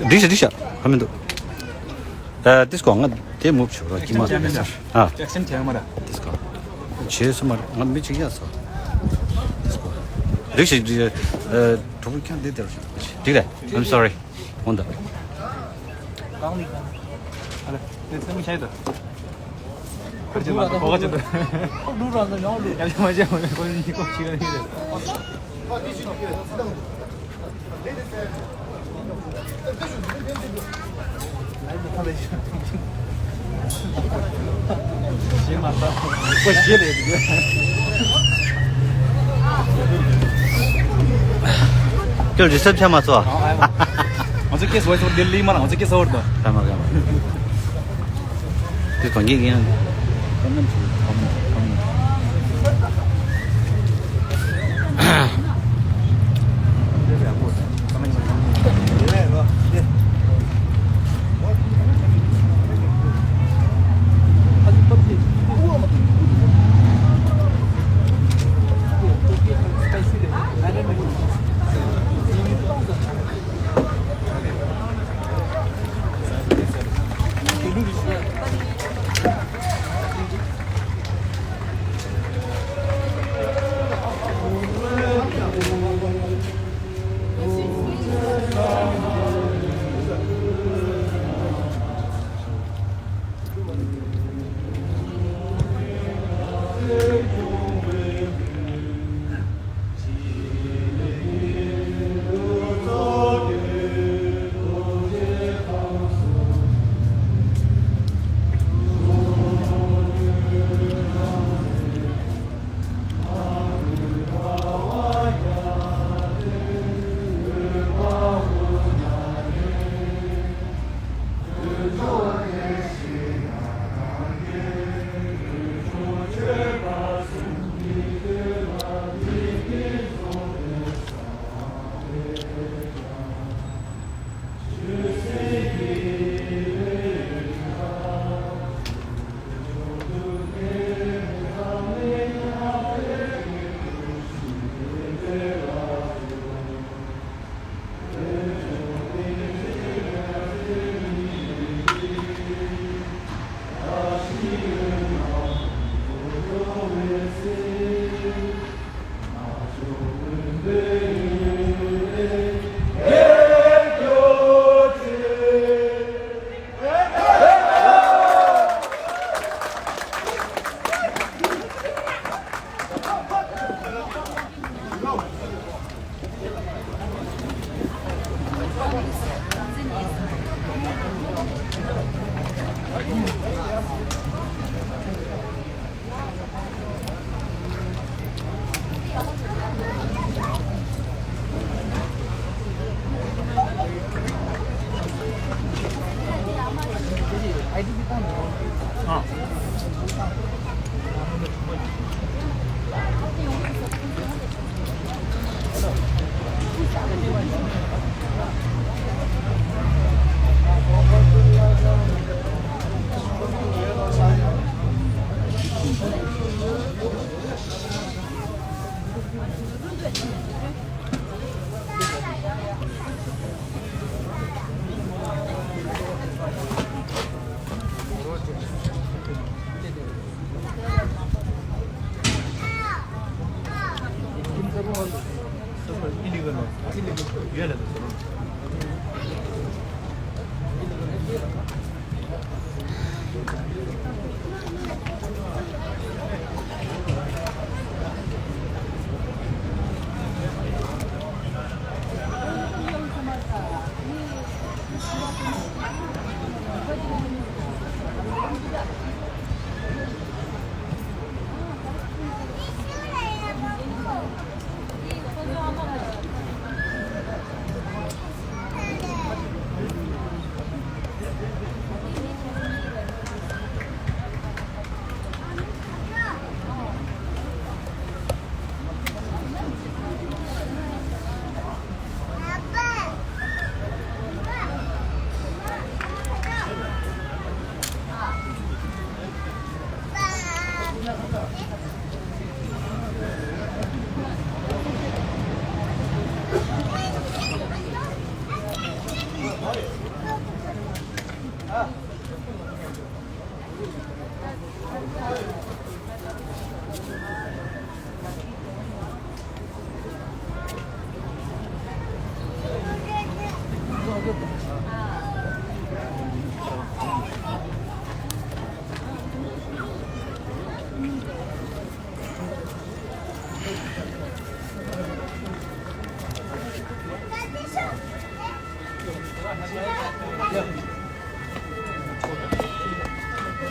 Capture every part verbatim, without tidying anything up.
འགྲིག་ཤག་འགྲིག་ཤག་ཁ་མི་འདུག་ཨ། ཏིས་ཀོ་ང་དེ་མུབ་བྱེད་རོགས་ཀྱི་མ་རེད། ཨ། ཏིས་ཀོ་བྱེད་སོང་མ་རེད། ང་མི་གཅིག་ཡ་སོ། ཏིས་ཀོ་འགྲིག་ཤག་འགྲིག་ཤག་ཨ། གྲོགས་པོ་ཁྱེད་འདི་དེར་བྱུང་། འགྲིག་རེད། I'm sorry. འོན་ཏེ། གང་ལ་ཡིན། ཨ་ལེ། དེ་ཚེ་མི་ཤེས་དོ། ཁར་ཅི་ལ་གོ་ག་ཅི་དོ། ལུ་རང་དང་ཡང་ལུ། ཡ་མ་ཅི་མ་ཁོ་ནི་ཁོ་ཤི་ལ་ཡིན། ཁྱོད་རི་སེབ་ཆ་མ་ཚོ། ང་ཚོ་སྐད་སོ་སོ་ལྡི་ལི་མ་ལ་ང་ཚོ་སྐད་སོ་བར་དོ། ཁ་མ་ཁ་མ། དེ་གང་གི་ཡིན།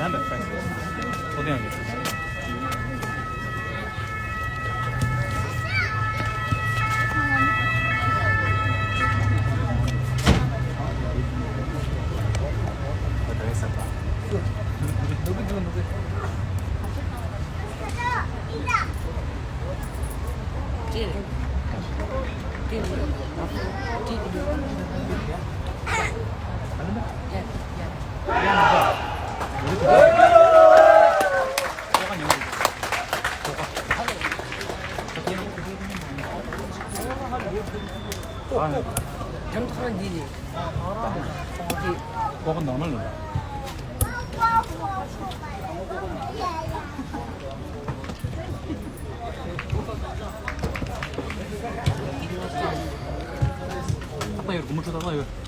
ཀོ་ཀོ་ནོར་མལ་ལ། ཏག་ཏག་ཡོད། སྒོར་མོ་ཁྲི་ཏག་ཏག་ཡོད།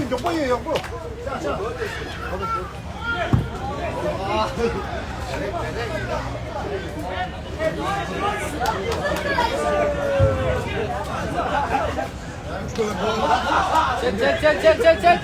མགྱོགས་པོ་ཡོད། ཡག་པོ། ཅེ་ཅེ་ཅེ་ཅེ།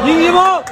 སྙིང་རྗེ་མོ།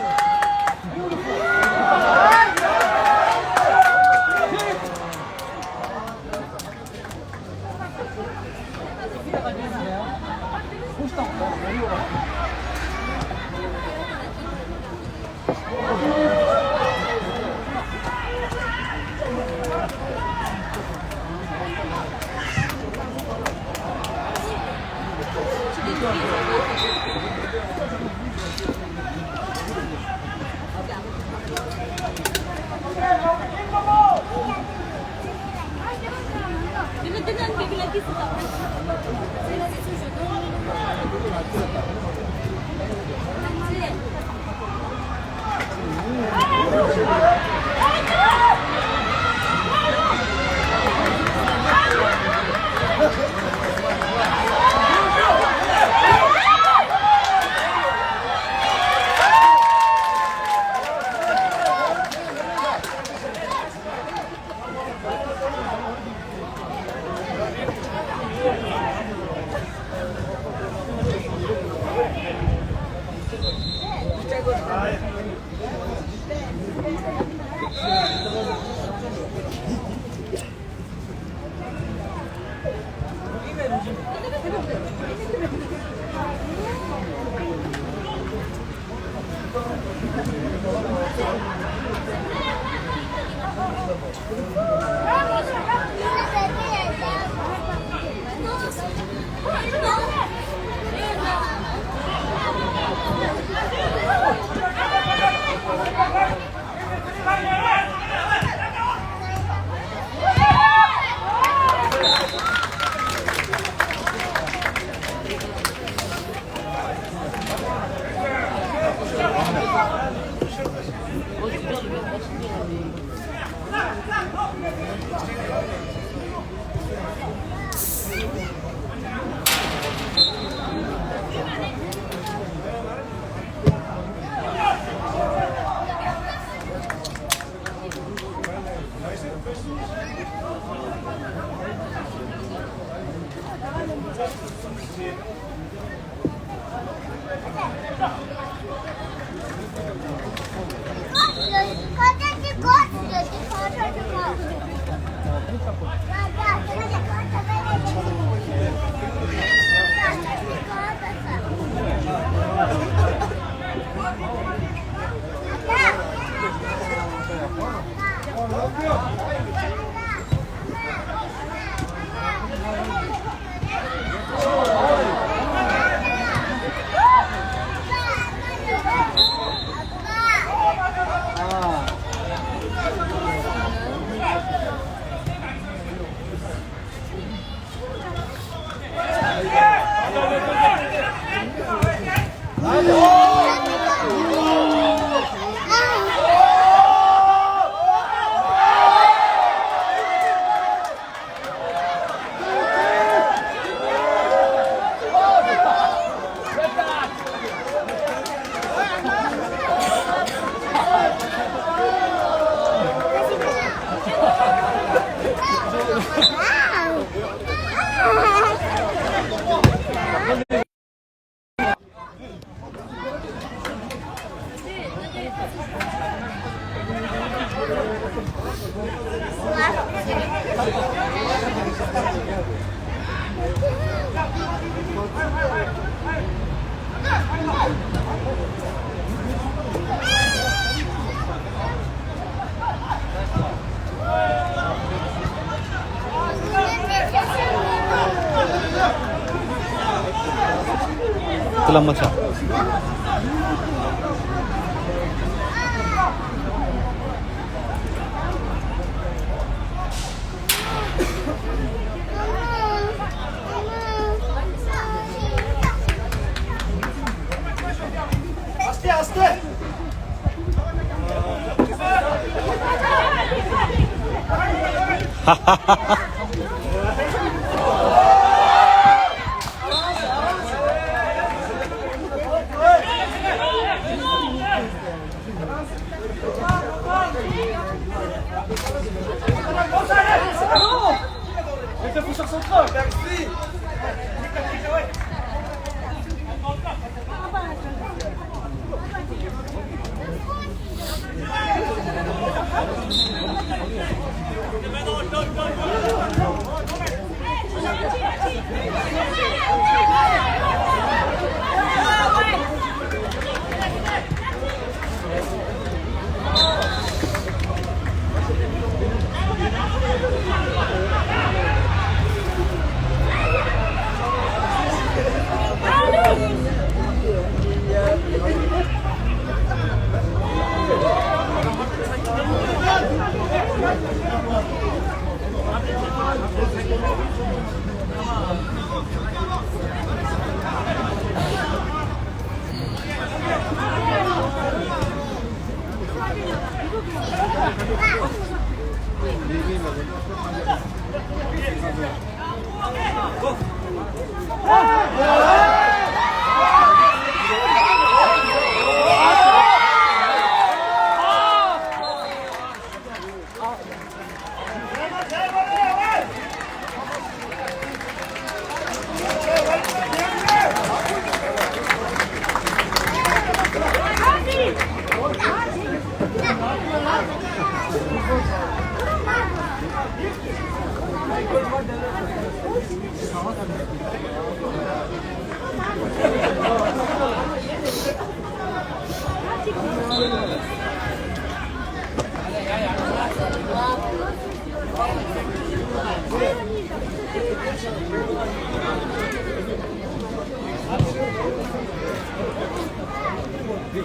ཏི་ལ་མ་ཆ། ཡ་ཡ་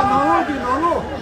ནང་ལོགས་ཀྱི་ནང་ལོགས།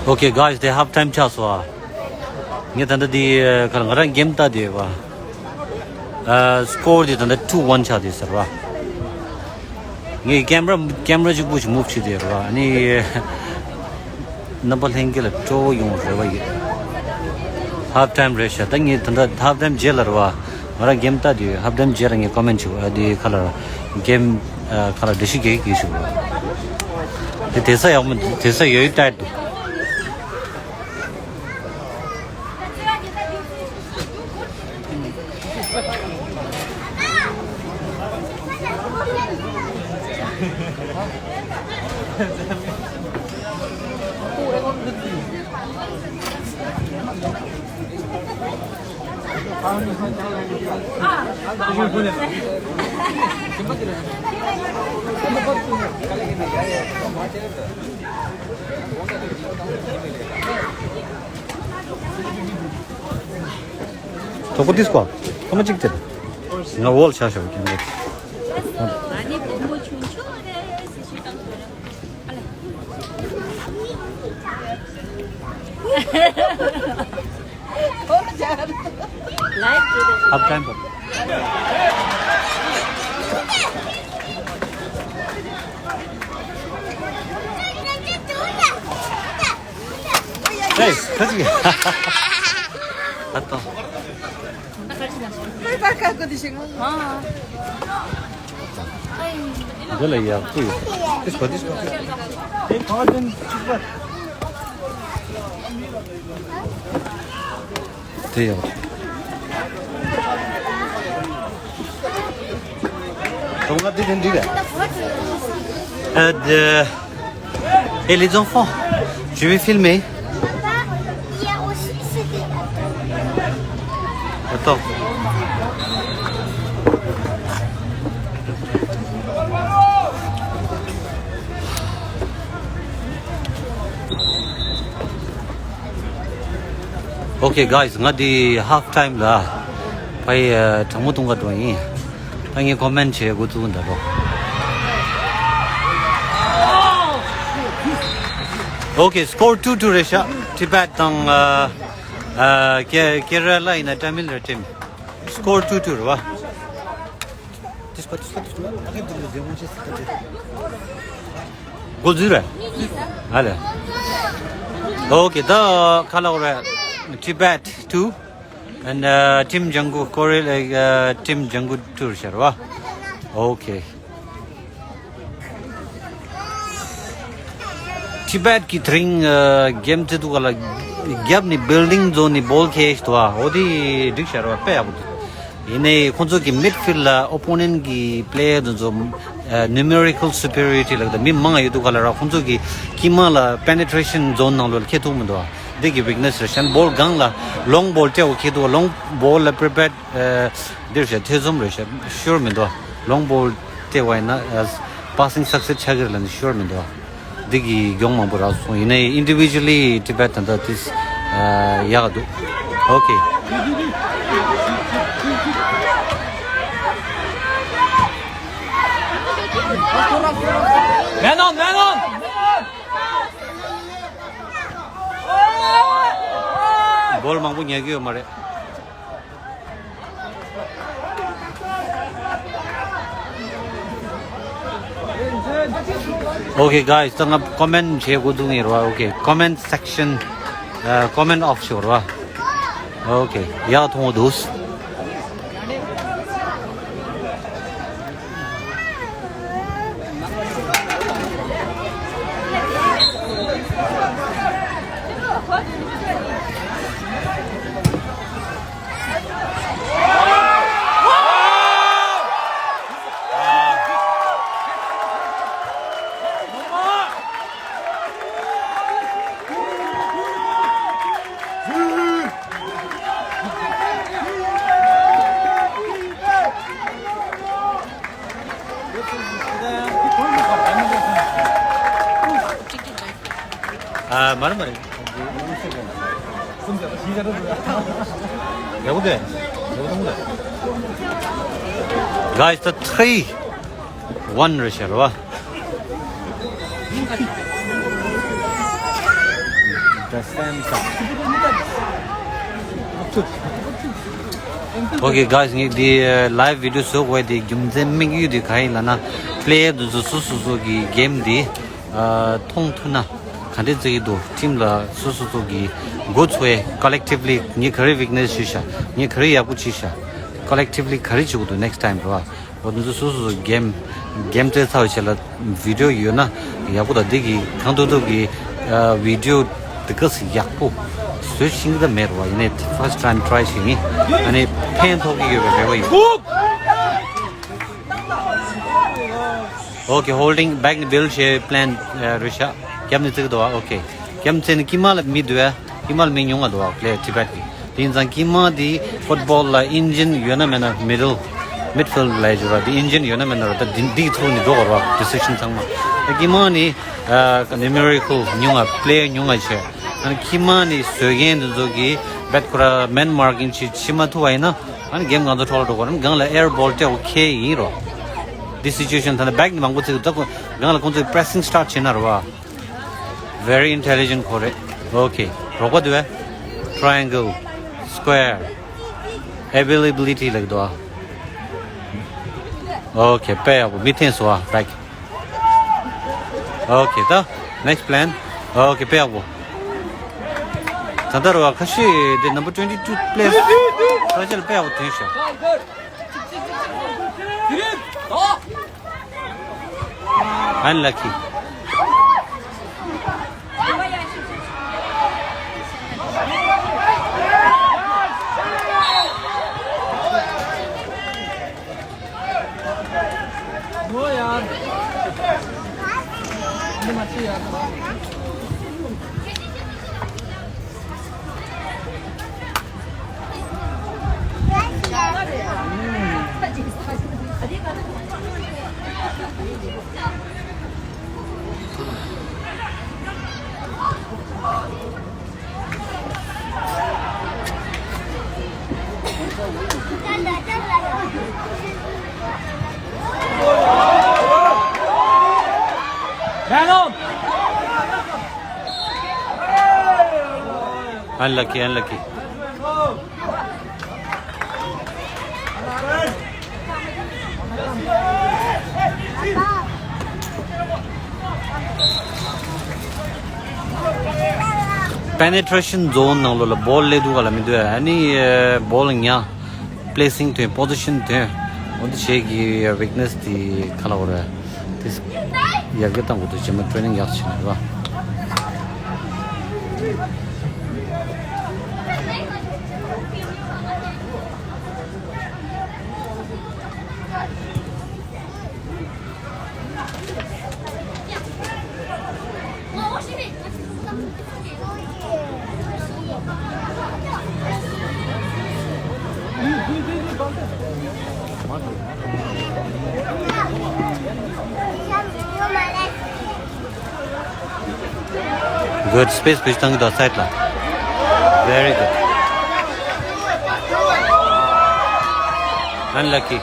Okay, guys, དེ་half time ཆགས་སོང་ཨ། ངས་ད་ལྟ་དེ་ཁར་ང་རང་གེམ་ལྟ་དེ་བ། ཨ། སྐོར་དེ་ད་ལྟ་two one ཆགས་དེ་ཟེར་བ། ངས་ཀེམ་ར་ཀེམ་ར་གཅིག་པུ་ཞིག་move བྱས་དེ་རེད་བ། ཨ་ནི་རྣམ་པ་ལྷན་རྒྱས་ལ་སྤྲོ་བོ་ཡོང་རེ་བ་ཡོད། Half time རེད་ཤག་ད་ངས་ད་ལྟ་half time རྗེས་ལ་རེད་བ། ང་རང་གེམ་ལྟ་དུས་half time རྗེས་ལ་ངས་comment བྱུང་། ཨ། དེ་ཁ་ལ་གེམ་ཁ་ལ་འགྲེལ་བཤད་རྒྱག་གི་བྱུང་། དེ་དེ་ས་ཡག་མོ། དེ་ས་ཡོད་ཡོད་ཏའི་འདུག་དོ་ཀོ་ཏིས་ཀོ། ཁོ་མ་གཅིག་དེ། ང་འོལ་ཆ་ཤོག་ཀྱང་། Half time. Hey, ཁ་ཅིག་ཨ་ཏོ། འདི་ལ་ཡག་པོ་ཡོད། ཏིས་པ་ཏིས་པ། དེ་གང་དེ་ཅིག་པ། དེ་ཡག་པོ། གྲོང་ཁ་དེ་དེ་འདི་རེད། ཨ། དེ། Et les enfants, je vais filmer. Papa, il y a aussi, c'était, attends. Attends. Okay, guys, ང་འདི་half time ལ་ཕ་ཡི་གྲང་མོ་འཐུང་ག་འགྲོ་ཡིན། ད་ངས་comment བྱེད་འགོ་བཙུགས་འདྲ་རོ། Okay, score two two རེད་ཤག Tibet དང་ཨ་ཨ་ཀེ་ཀེ་ར་ལ་ཡིན་ན་Tamil རེད། Team score two two རེད་བ། འགོ་འཛུལ་རེད། ཨ་ལེ། Okay, ད་ཁ་ལག་རེད། Tibet two and uh, Team Janggu, Korea, uh, Team Janggu two ཤར་བ། Okay. Tibet གི་དེ་རིང་ཨ་གེམ་དེ་འདུག་ག་ལ། རྒྱབ་ནས་building zone ནས་ball ཁྱེར་ཤི་འདུག་ཨ། འོ་དེ་འགྲིག་ཤར་བ་དཔེ་ཡག་པོ་འདུག། ཡིན་ནའི་ཁོང་ཚོ་གི་midfield ལ་opponent གི་player དེ་ཚོ་ཨ་numerical superiority ལ་མི་མང་ཡོད་འདུག་ག་ལ་ར། ཁོང་ཚོ་གི་དཀྱིལ་མ་ལ་penetration zone ནང་ལོགས་ལ་ཁྱེར་ཐུབ་མི་འདུག་ཨ། འདི་གི་weakness རེད། གཞན་ball སྒང་ལ་long ball སྤྲད་འོ་ཁྱེར་འདུག། long ball ལ་prepared ཨ་འདིར་བྱས་ཐེ་ཚོམ་རེད་བྱས་sure མི་འདུག། long ball སྤྲད་པ་ཡིན་ན་ཨ་passing success ཆགས་ཀྱི་རེད་ལབ་ནས་sure མི་འདུག། འདི་གི་གྱོང་མང་པོ་རག་སོང་། ཡིན་ནའི་individually Tibet ད་ལྟ་ཏིས་ཡག་འདུག། Okay. Man on, man on! ball མང་པོ་ཉར་གྱི་ཡོད་མ་རེད། Okay guys, ད་ང་comment བྱེད་དགོས་འདུག་ངེས་ར། Okay, comment section, ཨ་comment off བྱེད་ར། Okay, ཡག་མཐོང་འདུག། ཨ་མ་རེད་མ་རེད། ཡག་པོ་འདུག། ཡག་པོ་འདུག། Guys, the three one རེད་ཤག་རེད་བ། Okay guys, ངས་འདི་live video བཟོ་དགོས་དེ་རྒྱུ་མཚན་དམིགས་ཡུལ་དེ་ག་ཡིན་ལབ་ན། player དེ་ཚོ་སོ་སོ་སོ་གི་game དེ་ཨ་མཐོང་ཐུབ་ན་ག་འདྲས་བརྩི་གི་འདུག། team ལ་སོ་སོ་སོ་གི་འགོ་ཚུགས་པའི་collectively ངའི་ག་རེ་weakness ཞུས་ཤག། ངས་ག་རེ་ཡག་པོ་བྱས་ཤག། collectively ག་རེ་བྱེད་དགོས་འདུག་next time རེད་བ། འོ་དེ་ཚོ་སོ་སོ་སོ་game game རྩེ་ཚར་བའི་ཆེད་ལ་video ཡོད་ན་ཡག་པོ་དང་། འདི་གི་གང་ཐུབ་ཐུབ་གི་ཨ་video དེ་ག་སེ་ཡག་པོ་བཟོ་ཤེས་ཀྱི་ད་མེད་རེད་བ། ཡིན་ནའི་first time try བྱེད་ཡིན། ཨ་ནི་ཕན་ཐོགས་ཀྱི་ཡོད་པའི་རེ་བ་ཡོད། Okay, holding back ནས་build བྱེད་plan ཨ་རེད་ཤག། རྒྱབ་ནས་བརྩི་གི་འདུག་བ། Okay, རྒྱབ་ནས་བརྩིས་ནས་དཀྱིལ་མ་ལ་མི་འདུག་བས། དཀྱིལ་མ་ལ་མི་ཉུང་བ་འདུག་བ། player Tibet གི། དེ་ཡིན་ཙང་དཀྱིལ་མ་དེ་football ལ་engine ཡོད་ན་མེད་ན། middle midfield ལ་ཡོད་ར། དེ་engine ཡོད་ན་མེད་ན་ར། ད་དེ་འདི་གི་ཐོག་ནས་འགྲོ་དགོས་ར། decision ཚང་མ་དཀྱིལ་མ་ནི་ཨ་numerical ཉུང་བ། player ཉུང་བ་བྱས། ཨ་ནི་དཀྱིལ་མ་ནི་བཟོ་མཁན་དེ་ཚོ་གིས་རྦད་ཁོ་ར་man marking བྱེད་བྱེད་མ་ཐུབ་པ་ཡིན་ན། ཨ་ནི་game གང་ཚོ་འཕྲོ་བརླག་འགྲོ་གོ་ར། གང་ལ་air ball སྤྲད་འོ་ཁྱེར་ཡིན་རོ། འདི་situation ད་ནི་back ནི་མང་པོ་བརྩི་གི་འདུག། གང་ལ་ཁོང་ཚོས་pressing start བྱེད་ན་རོ་བ། Very intelligent ཁོ་རེད། Okay, རོགས་པ་དེ་བས། triangle, square, availability ལབ་འདུག་ཨ། Okay, དཔེ་ཡག་པོ། མི་འཐེན་སོང་ཨ། back། Okay, ད་next plan། Okay, དཔེ་ཡག་པོ། ད་ལྟ་རུ་བ་ཁ་ཤས་དེ་number twenty two place ཁ་ཤས་ལ་དཔེ་ཡག་པོ་ཐོན་ཤག། Unlucky. Unlucky, unlucky. Penetration zone ནང་ལོགས་ལ་ball སླེབས་འདུག་ག་ལ་མི་འདུག་ཨ་ནི་ball ཉ། placing དོན། position དོན། འོ་འདི་བྱེད་ཀྱི་weakness དེ་ག་ལ་འོ་རེད། དེ་ཡར་རྒྱས་གཏང་དགོས་འདུག། རྗེས་མ་training ཡག་བྱེད་ན་རེད་བ། Good space, please, ཐང་གི་དོ་སའིད་ལ། Very good. Unlucky.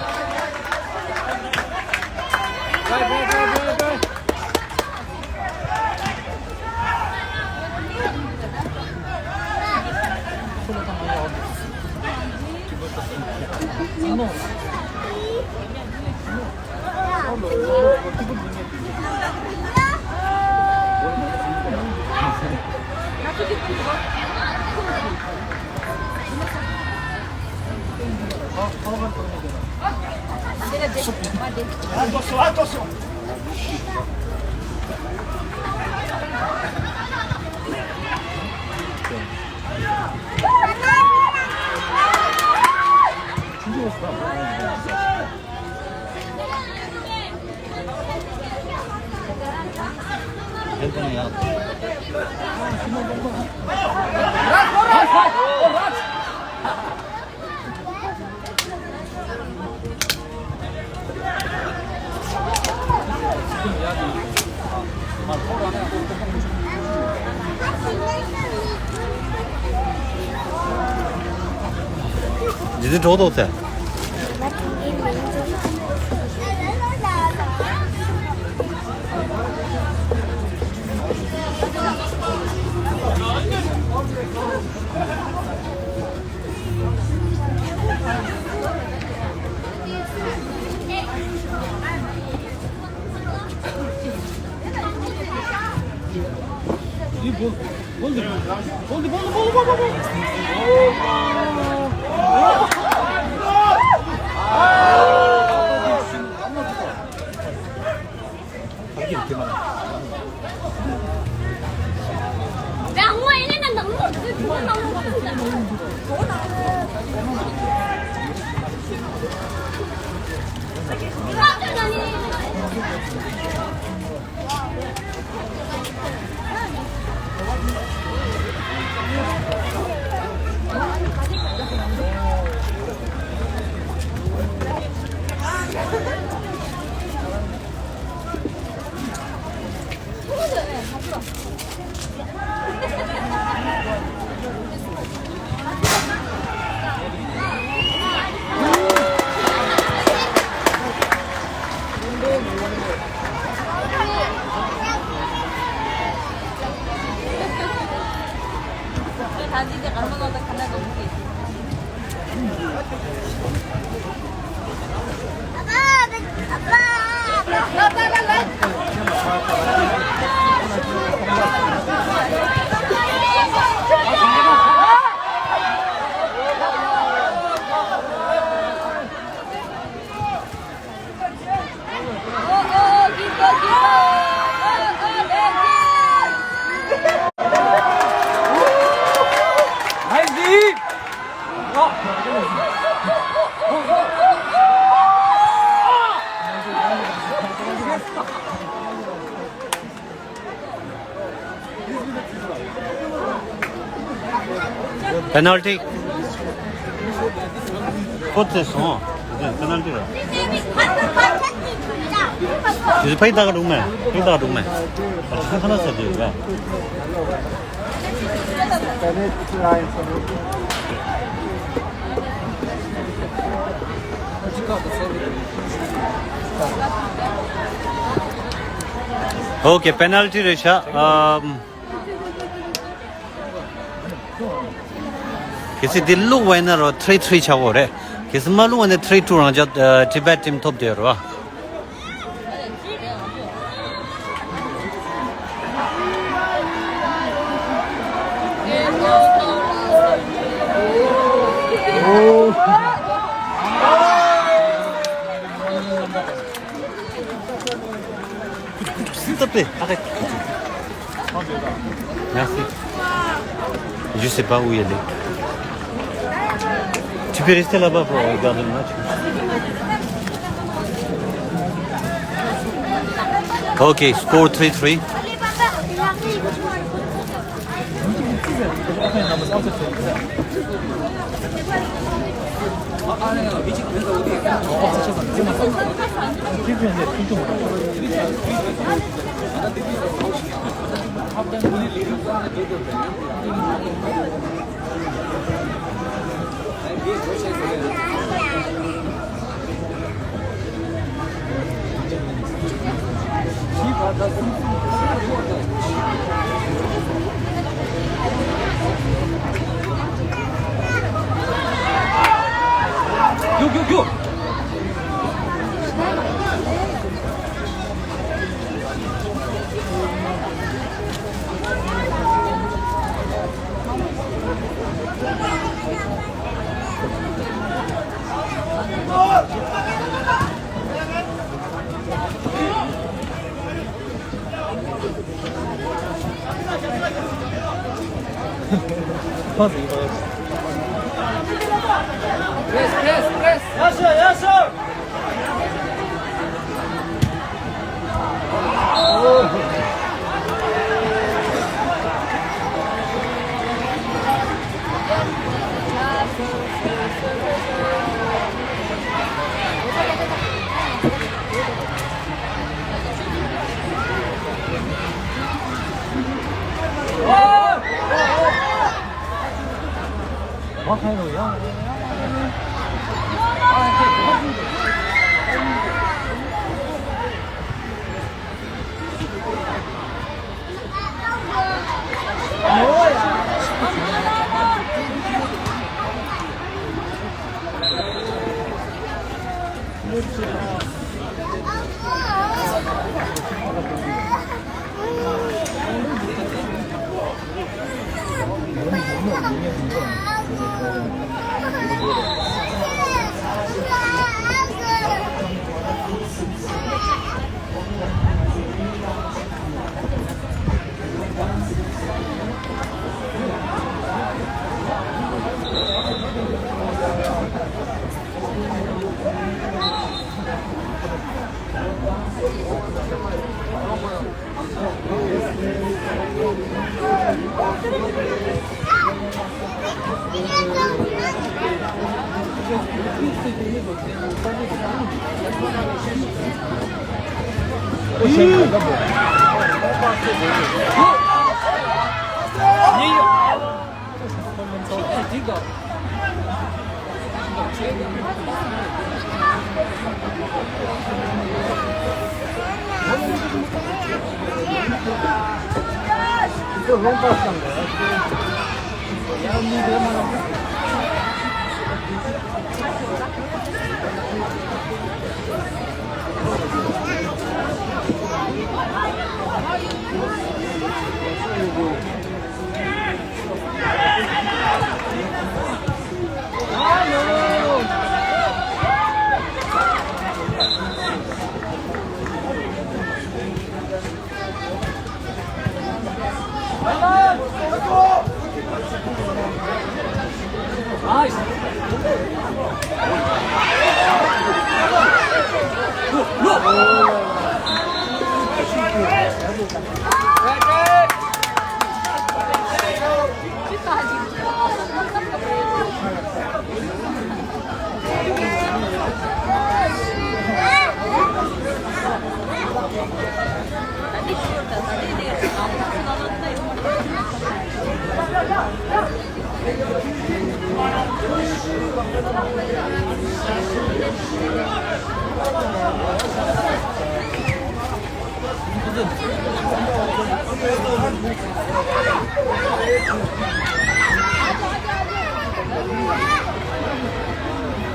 འདི་ཚོ་གྲོགས་ཏོག་ཙེ། Penalty. ཁོ་ཚེ་སོང་། དེ་པེ་ནལ་ཏི་རེད། དེ་ཕའི་ཏག་འདུག་མེད། ཕའི་ཏག་འདུག་མེད། ཁོ་ཁ་ན་ཟེར་དུས་རེད། Okay, penalty རེད་ཤག་ཨམ། གལ་སྲིད་འདི་བླུགས་པ་ཡིན་ན་རོ་ཐི་རི་ཐི་རི་ཆགས་ཀྱི་ཡོད་རེད། གལ་སྲིད་མ་བླུགས་པ་ཡིན་ན་ཐི་རི་ཊུ་རང་འཇགས་ཨ། ཊི་བེཊ་ཊིམ་ཐོབ་བསྡད་ཡོད་རེད་པ། S'il te plaît, arrête. Merci. Je sais pas où il est. Tu peux rester là-bas pour regarder le match. Ok, score three three. རྒྱུག་རྒྱུག་རྒྱུག Press, press, press. Yaşa, yaşa.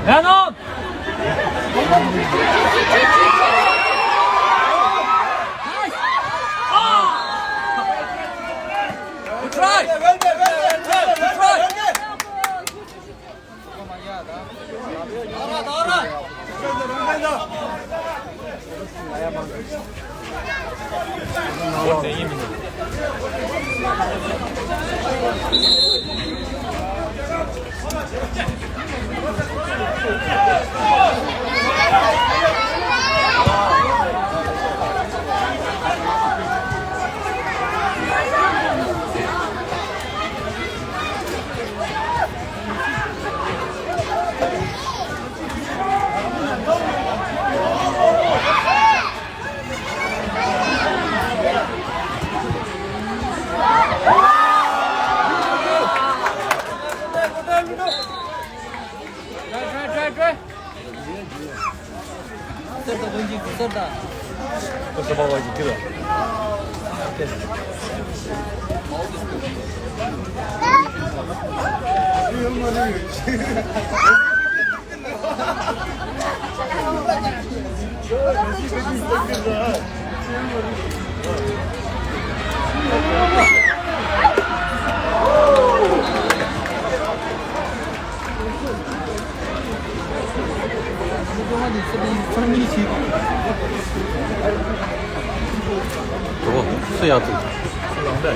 Venom! Good try! Good try! ཨོ། སུ་ཡག་འདུག་ཨ།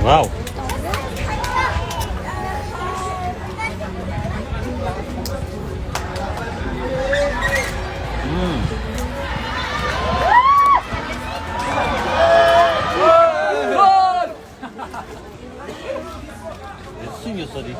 Wow. ཨེ། སུ་ཉོ་ས་རེད།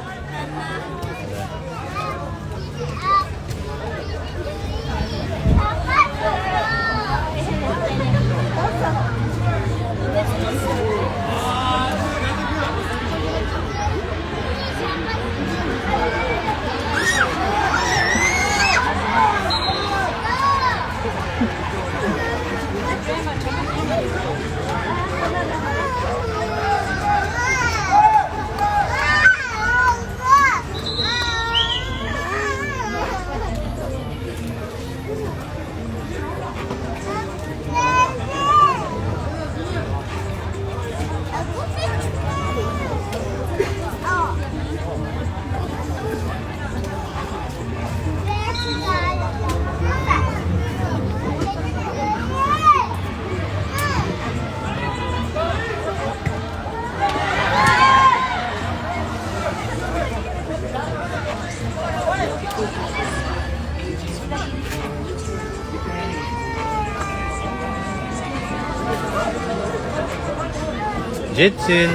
རྗེ་བཙུན།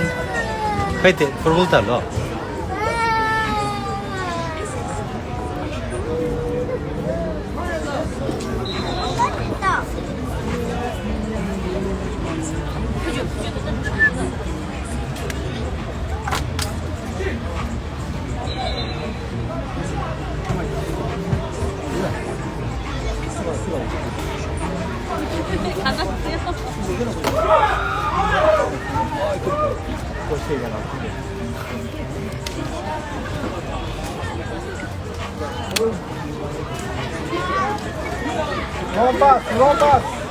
ཁ་དེ་ཕུར་བུ་ལྟར་ལོ། Long pass, long pass.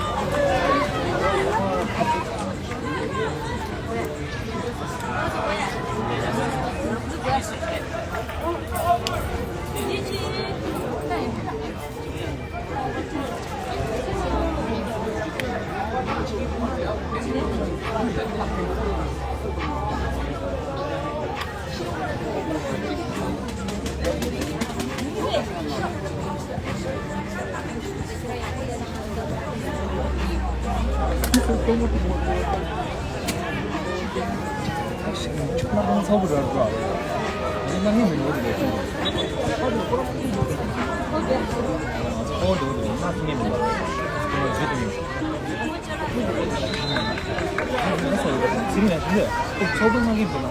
དེ་ནས་དེ་ཚོགས་པ་མ་གིན་པ་ལ།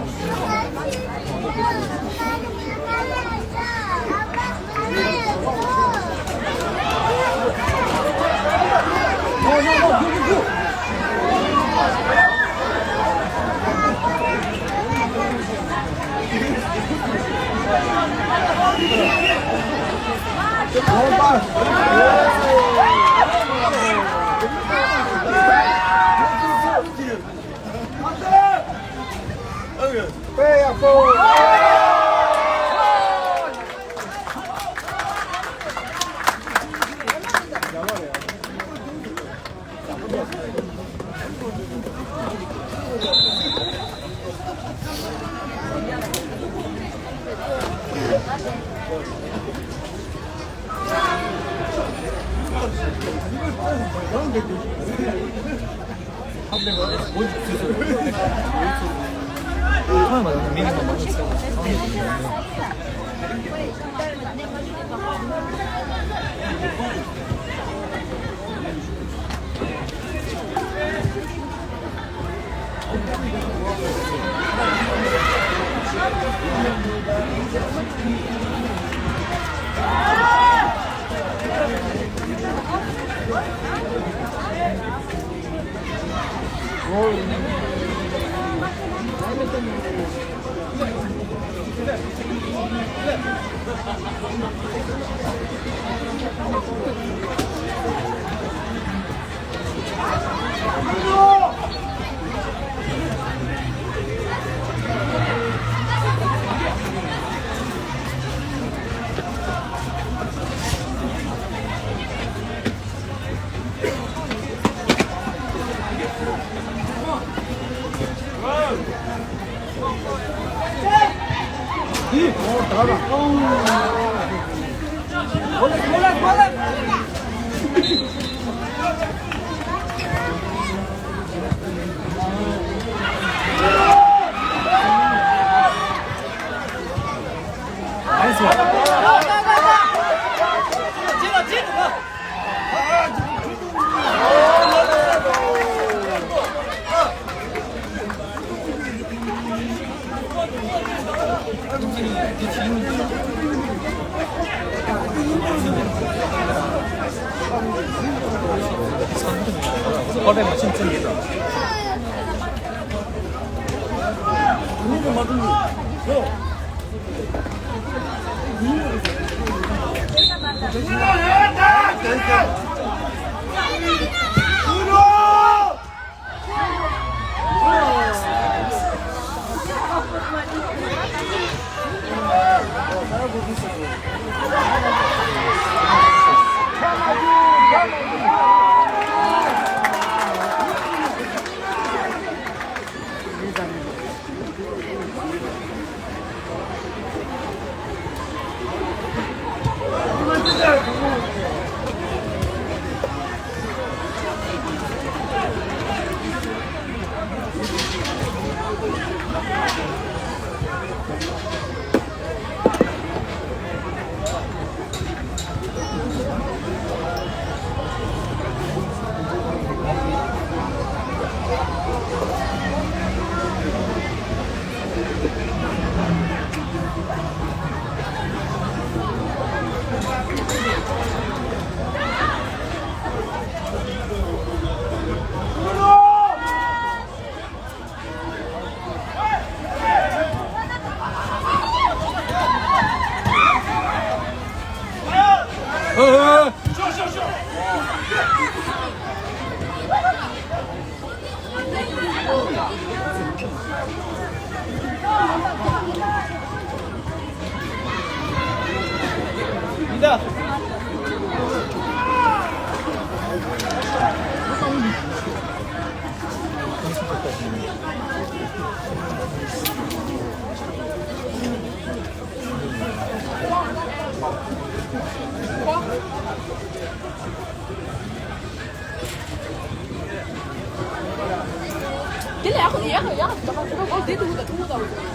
དེ་ལ་ཡག་ཡག་ཡག་ད་ག་ཁོ་དེ་དུ་ད་ཐུང་ད།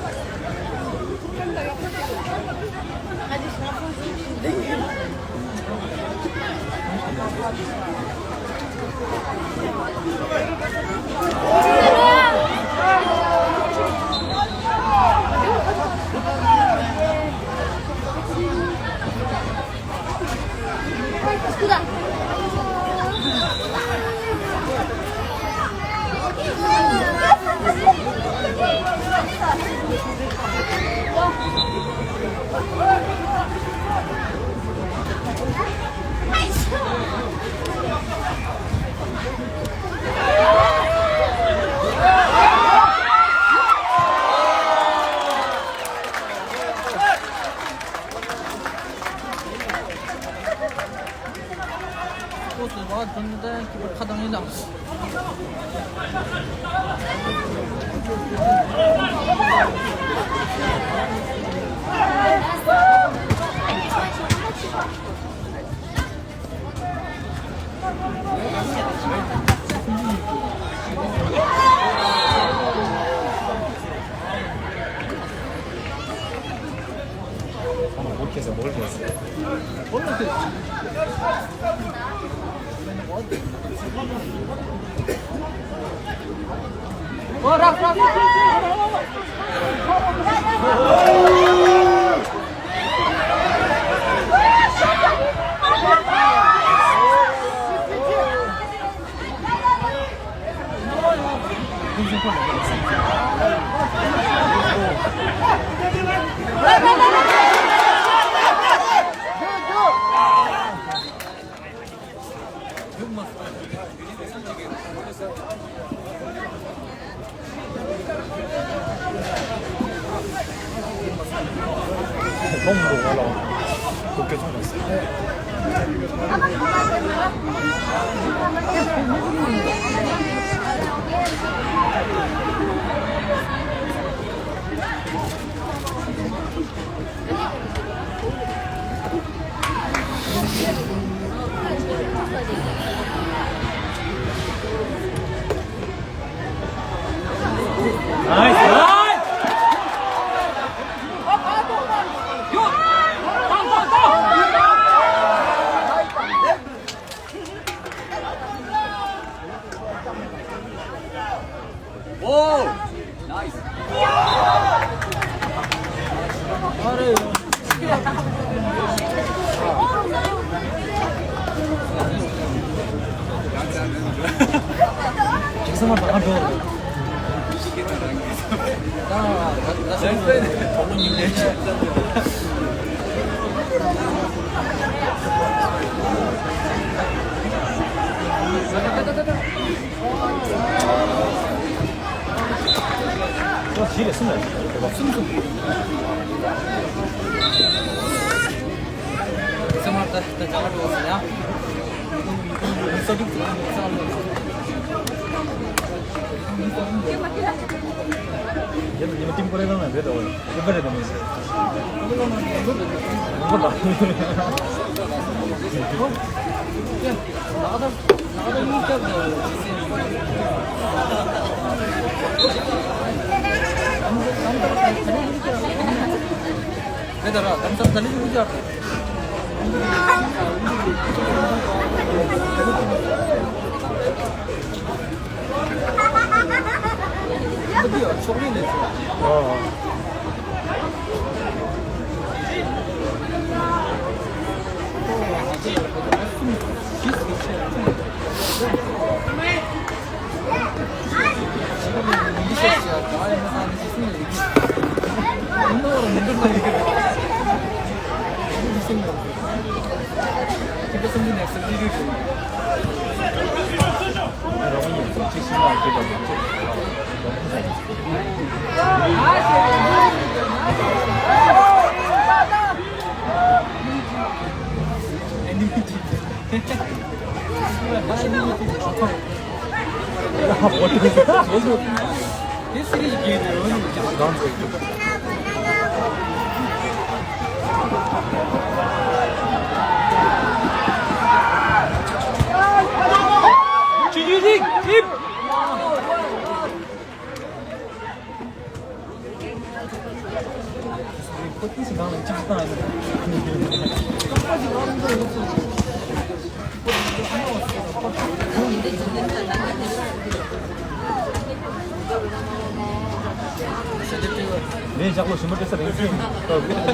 ངས་ཞག་ལོ་ཞིམ་པོ་སྤྲད་ས་རེད། ཁྱེད་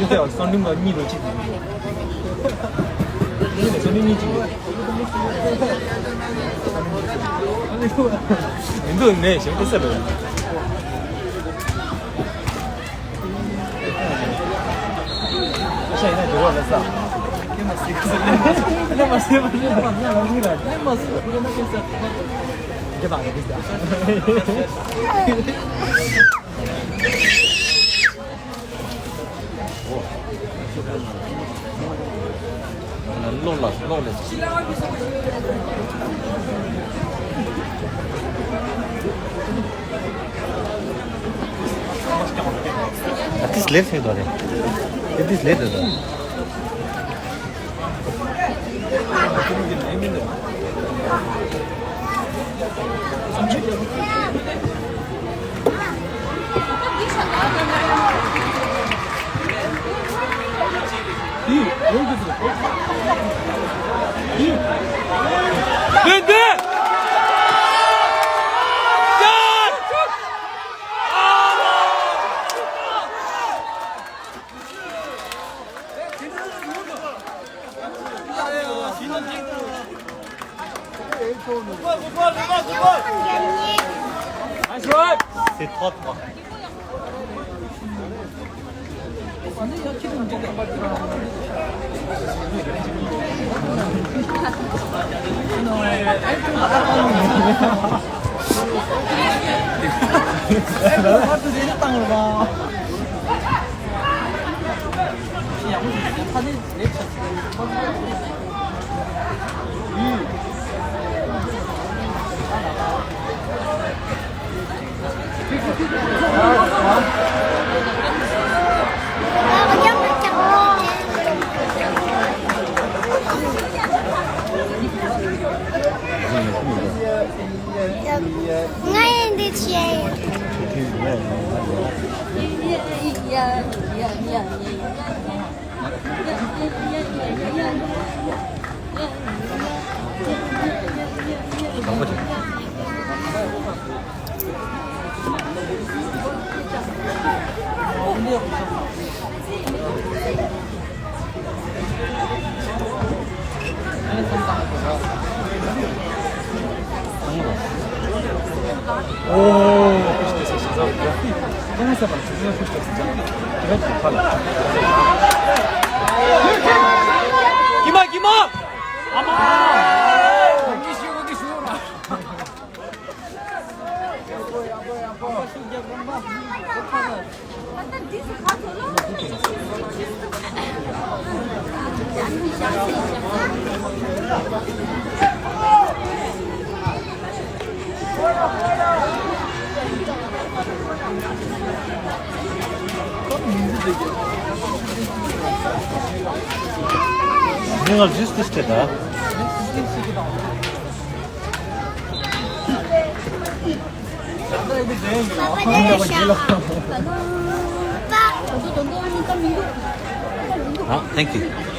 ཚོས་སང་ཉིན་ལ་གཉིས་རེ་གཅིག་གཉིས་ལ་སང་ཉིན་གཉིས་གཅིག་མི་འདུག་ངས་ཞིམ་པོ་སྤྲད་ས་རེད། ཤ་ཡིན་ན་འགྲོ་བ་ལ་ས། ལེ་མ་སི་ལེ་མ་སི་ལེ་མ་སི་ལེ་མ་སི་ལེ་མ་སི་ལེ་མ་སི། ལོག་ལ་ལོག་ལ། ཨ་ཏིས་ལེབ་ཧེ་དོ་རེ། ཨ་ཏིས་ལེབ་ཧེ་དོ། C'est trois trois. ང་ཡི་འདི་ཆེ། Neler just istedi ha? Ah, thank you.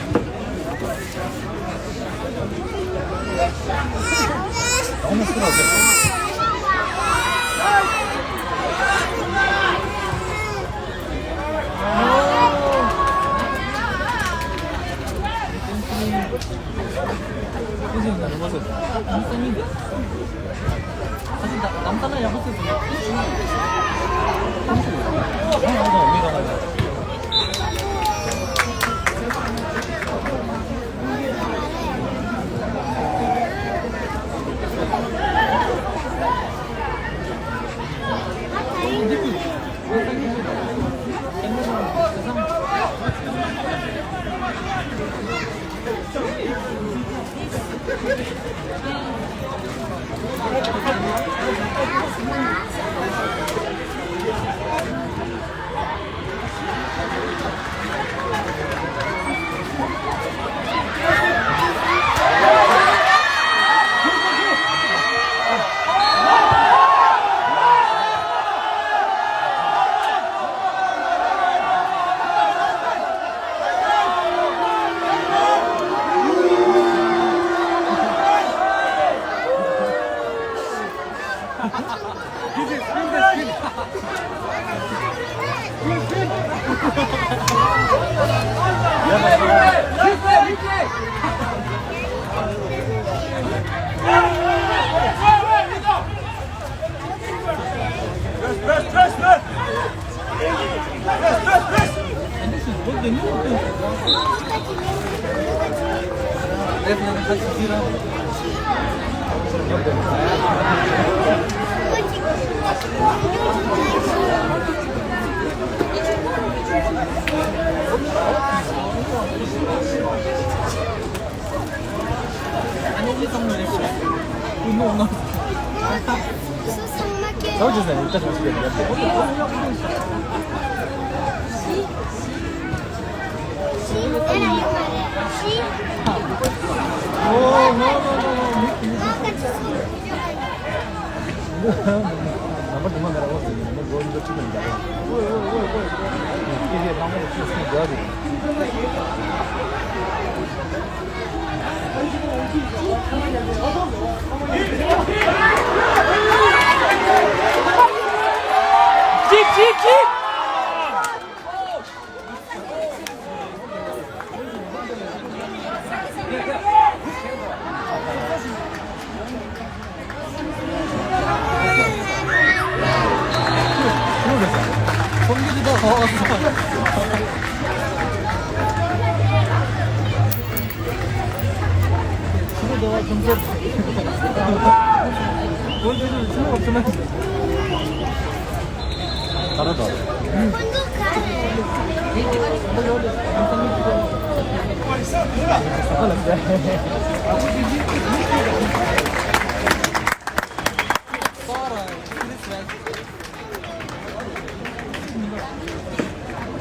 Kick, kick, kick!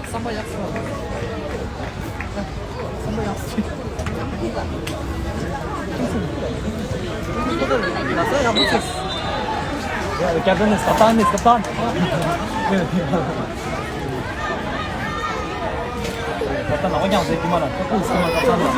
བསམ་པ་ཡག་སོང་། བསམ་པ་ཡག་སོང་། ལགས་སོ། ཡག་པོ་བྱས། ཡ། ཀེབ་ཏན་ནི་ཀབ་ཏན་ནི་ཀབ་ཏན། ཀབ་ཏན་ལགས་ཀྱང་ཟེར་གྱི་མ་ལ། ཀབ་ཏན་ཟེར་མ་ཀབ་ཏན་ལ།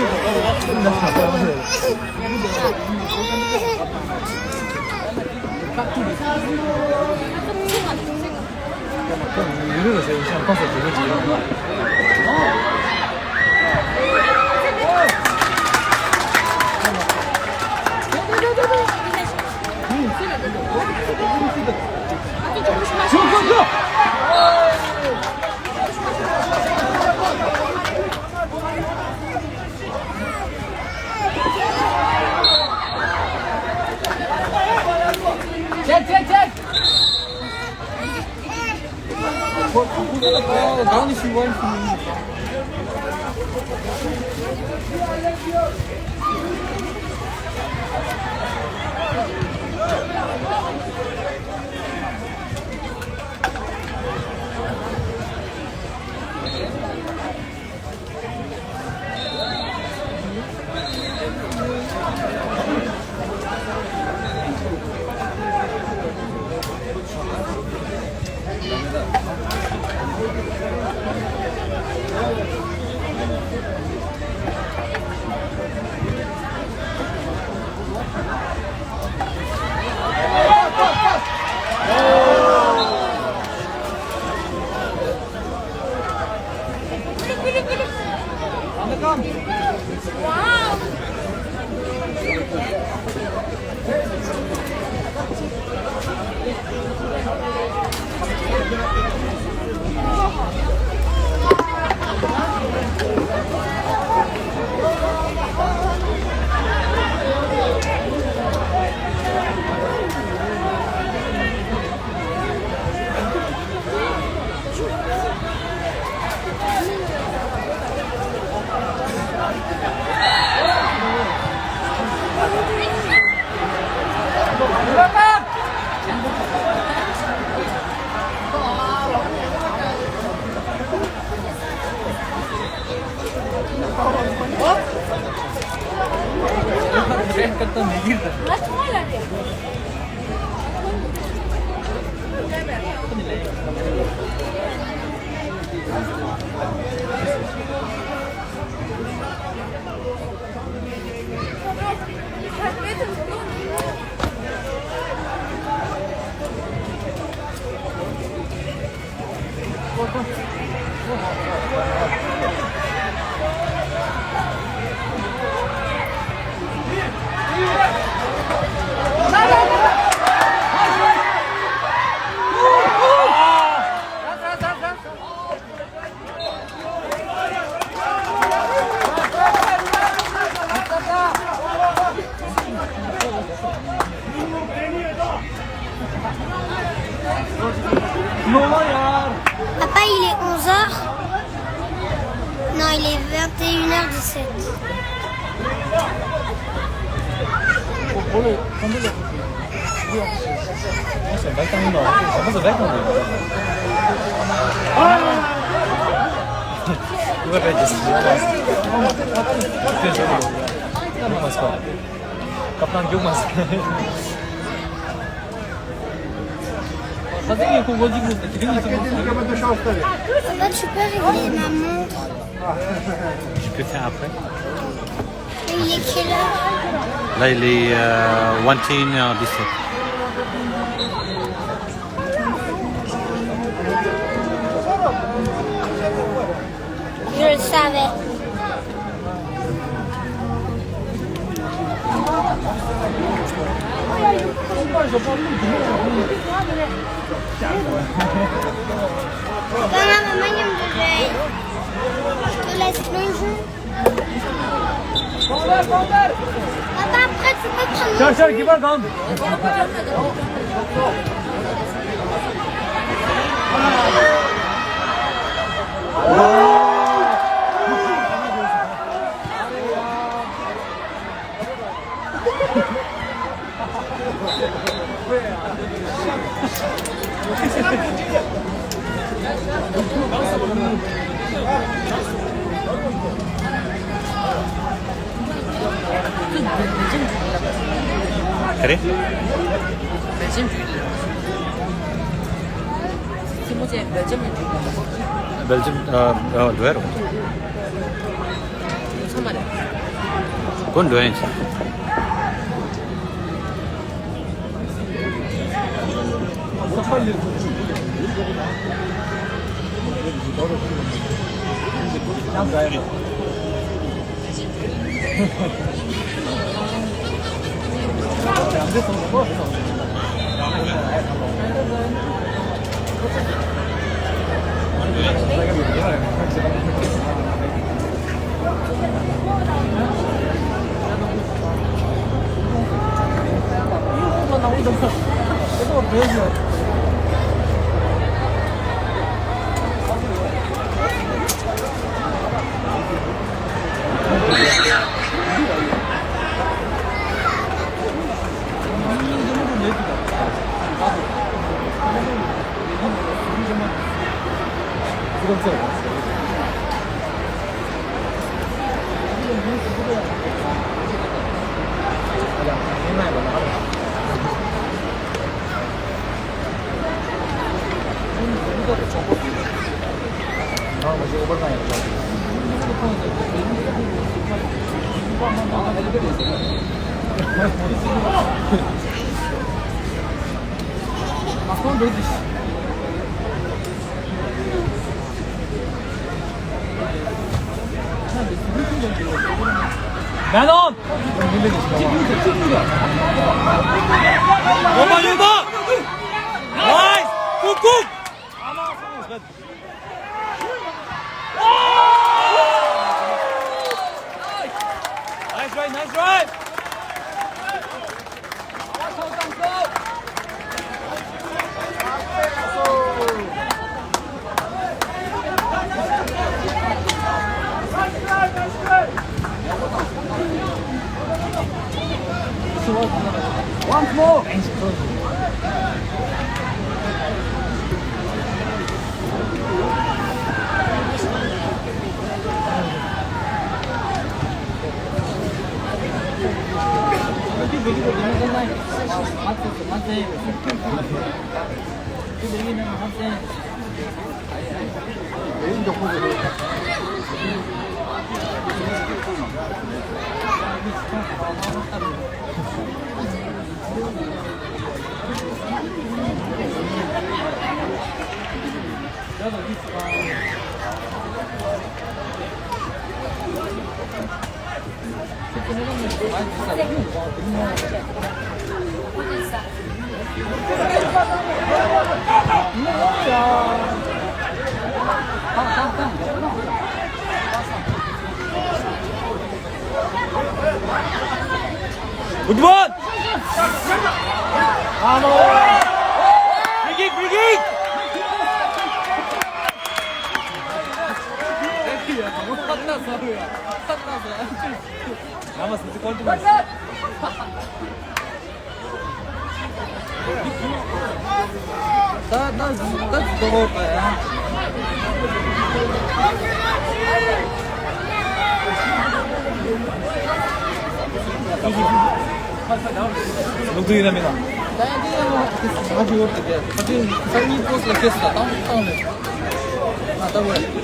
Check, check, check. Papa, il est onze heures. Non, il est vingt et une heures dix-sept. On se bat quand même, on se bat quand même. Kaptan Jomas. Papa, tu peux régler ma montre ? Je peux faire après. Et il est quelle heure ? Là, il est euh, vingt et une heures dix-sept. Je le savais. Maman, maman, il y a un bébé. Je te laisse le jeu. Papa, après, tu peux prendre mon jeu. ག་རེ། སེམས་ཅན་སྦེལ་ཇམ་ནས་འགྲོ་དགོས། སྦེལ་ཇམ། ཨ། ཨ། འགྲོ་ཡ་རོ། ཚང་མ་རེད། ཀོ་འགྲོ་ཡ་ཡིན། Man on! Opa, opa! Nice! Cook, cook! Nice try, nice try! Once more. Good ball! Free kick, free kick! ད་ད་ད་ད་ད་ད་ད་ད་ད། ལུག་ཏུ་ཡིན་ན་མིན་ན། ད་ཡང་དེ་ཡང་ང་ཅི་ཡོད་དེ་དེ་ད་དེ་ས་གཉིས་པོ་སི་ལ་ཁེ་སི་ད་ཏང་ཏང་ལེ། ད་ད་བས།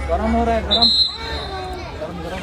गरम हो रहा है, गरम। गरम, गरम।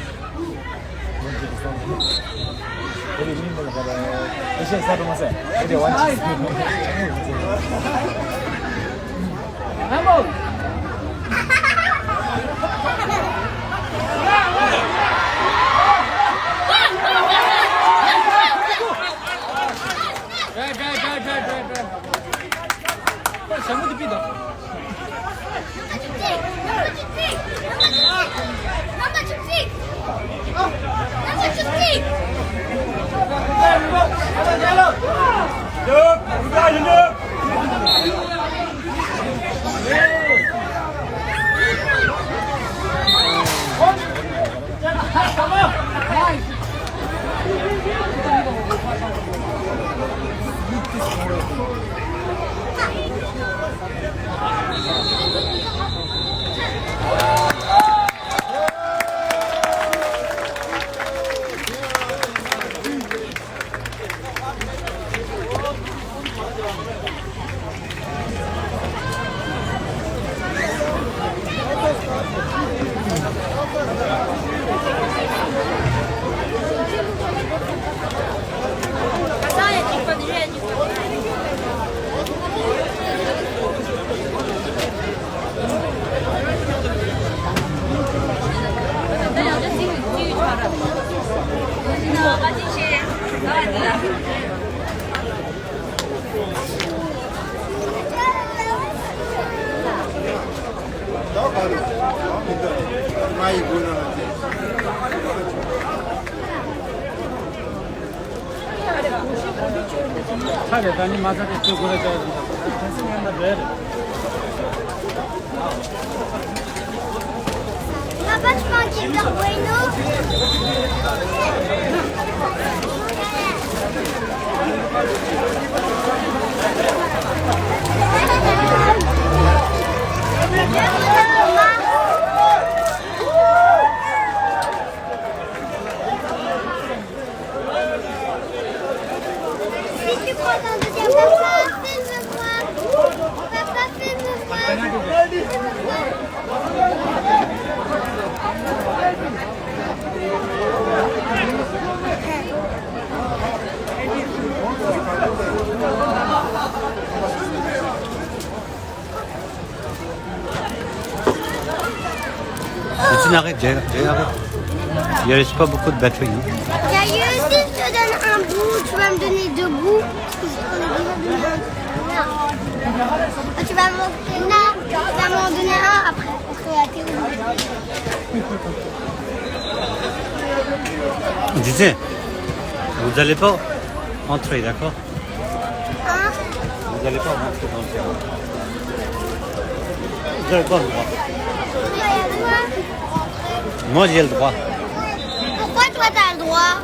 Papa, tu manges de bueno? Si tu prends ton deuxième comme ça, filme-moi. Papa, filme-moi. Ici, il y a, il y a, il y a, il y a pas beaucoup de batterie, hein. Gaïus, si je te donne un bout, tu vas me donner deux bouts. Parce que je t'en ai déjà donné un. Non. Tu vas m'en donner, tu vas m'en donner un après. Parce que la théorie. Didier, vous allez pas entrer, d'accord ? Vous allez pas rentrer dans le terrain. Vous allez pas le droit. Moi, j'ai le droit. Pourquoi toi, t'as le droit?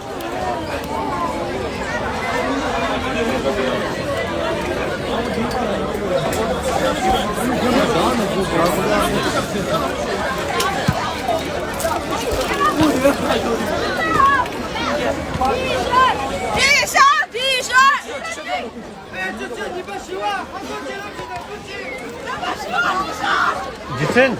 Jitsin.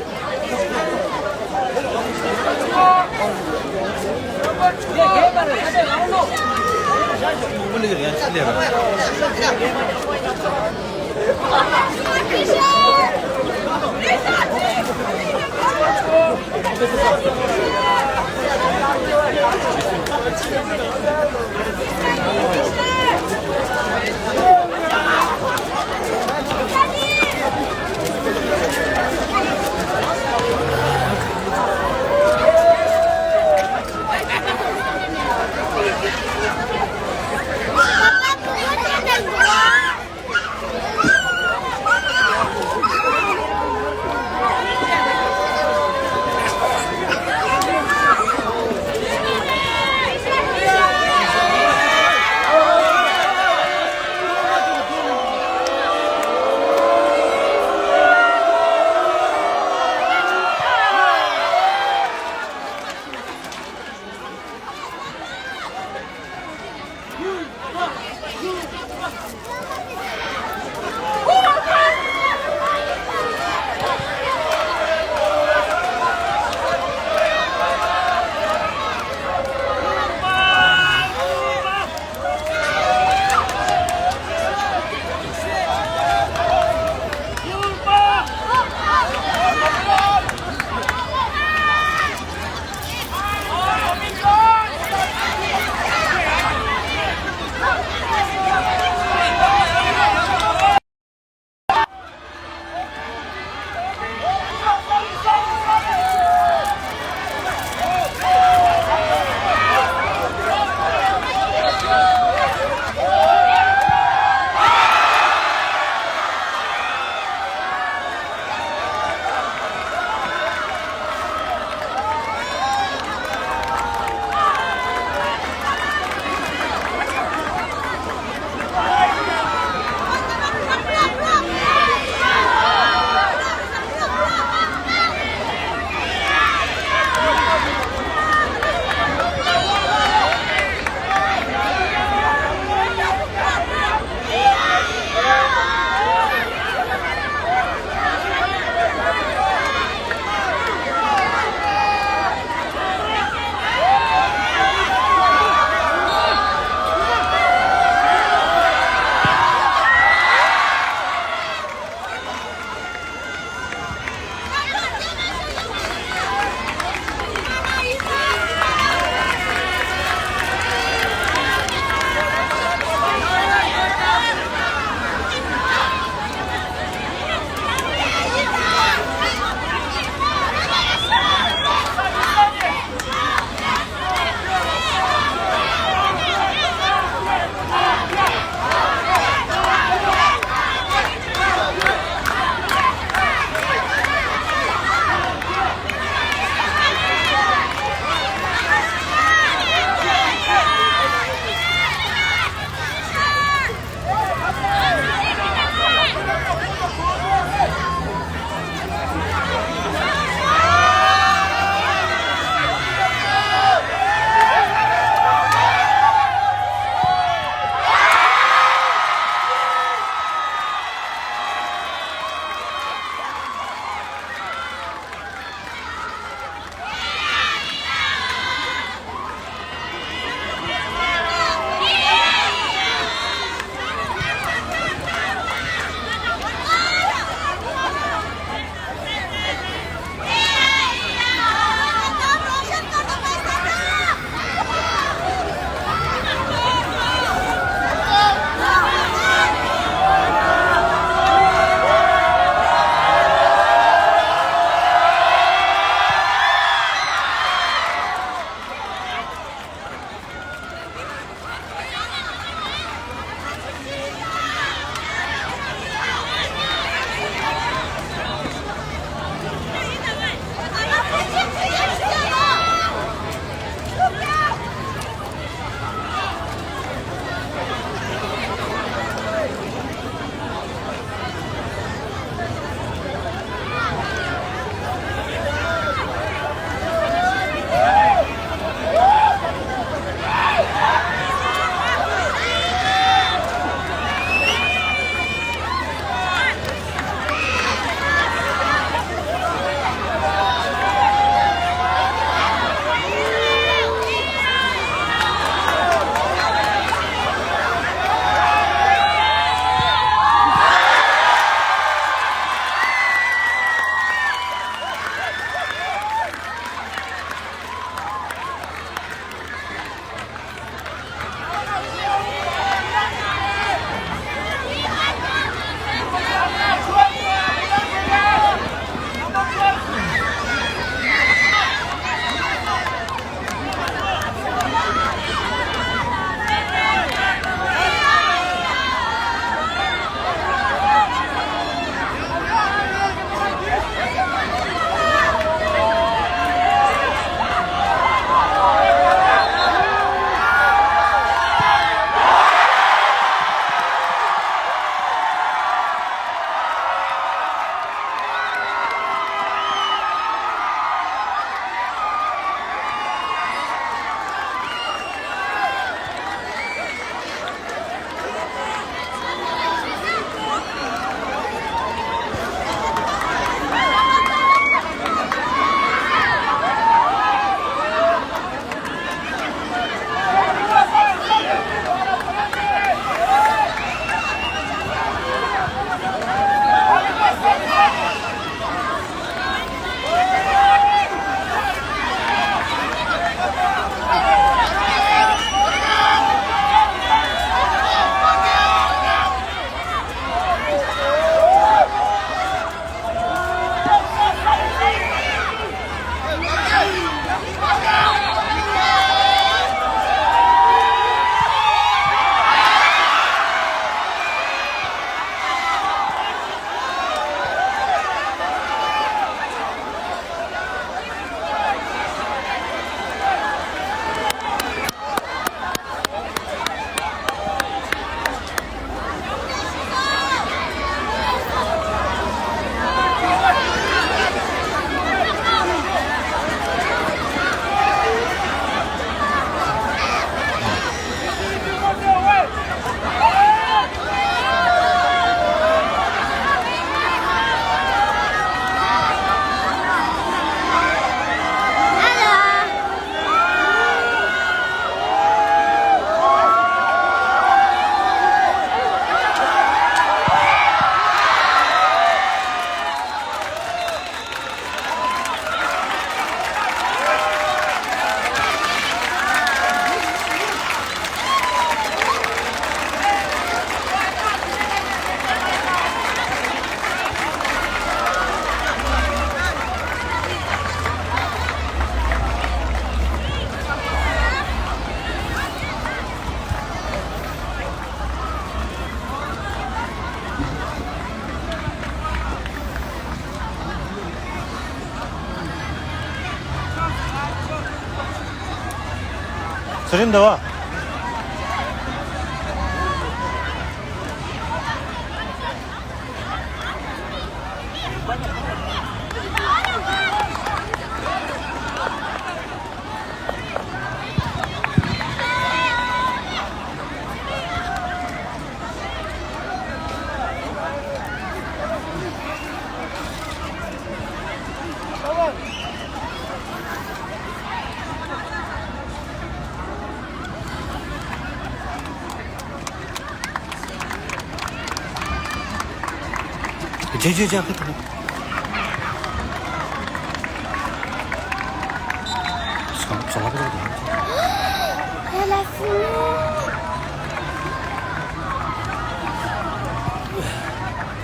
རིན་འདུག་བ།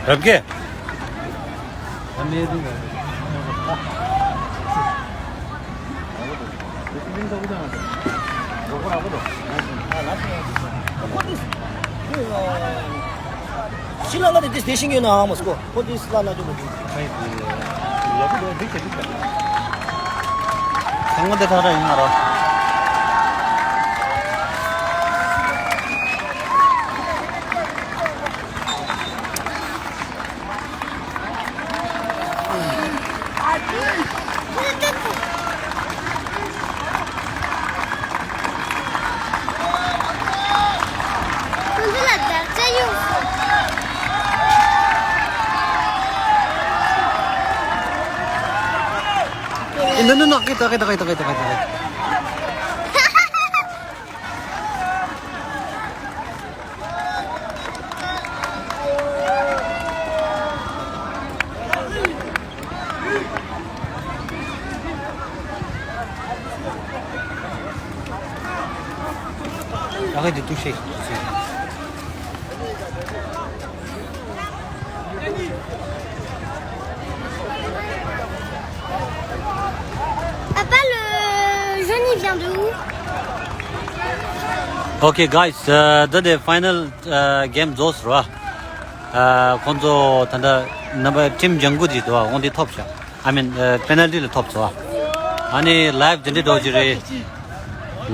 རབ་རྒྱས། ཤི་ལ་ང་དེ་དེ་བཞིན་ཡོད་ནའང་མ་སྐོ། ཁོ་དེ་སླ་ན་ཅུང་མ་འདུག་ཚང་མ་དེ་ཐག་ཐག་ཡིན་ང་རོ། No, no, no, kita, kita, kita, kita, kita, kita. Arrête de toucher. Papa, le jaune, il vient de où? Okay, guys, uh, the, the final uh, game those ར། ཁོང་ཚོ་ད་ལྟ་རྣམ་པ་ཊིམ་ལྗང་གུ་དེ་འདུག་འོང་དེ་ཐོབ་ཤག I mean, uh, penalty ལ་ཐོབ་སོང་། ཨ་ནི་live དེ་འདྲ་འགྲོ་གི་རེད།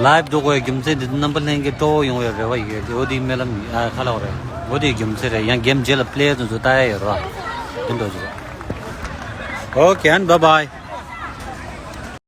Live འགྲོ་དགོས་རྒྱུ་མཚན་དེ་རྣམ་པ་ལྷན་རྒྱས་སྤྲོ་བོ་ཡོང་བའི་རེ་བ་ཡོད་དེ་འོ་དེ་སྨོན་ལམ་ཨ་ཁ་ལག་རེད། འོ་དེ་རྒྱུ་མཚན་རེད། ཡང་གེམ་རྗེས་ལ་པླེ་ཡར་དེ་ཚོ་ལྟ་ཡ་ཡོད་ར། དེ་འགྲོ་གི་རེད། Okay, and bye bye.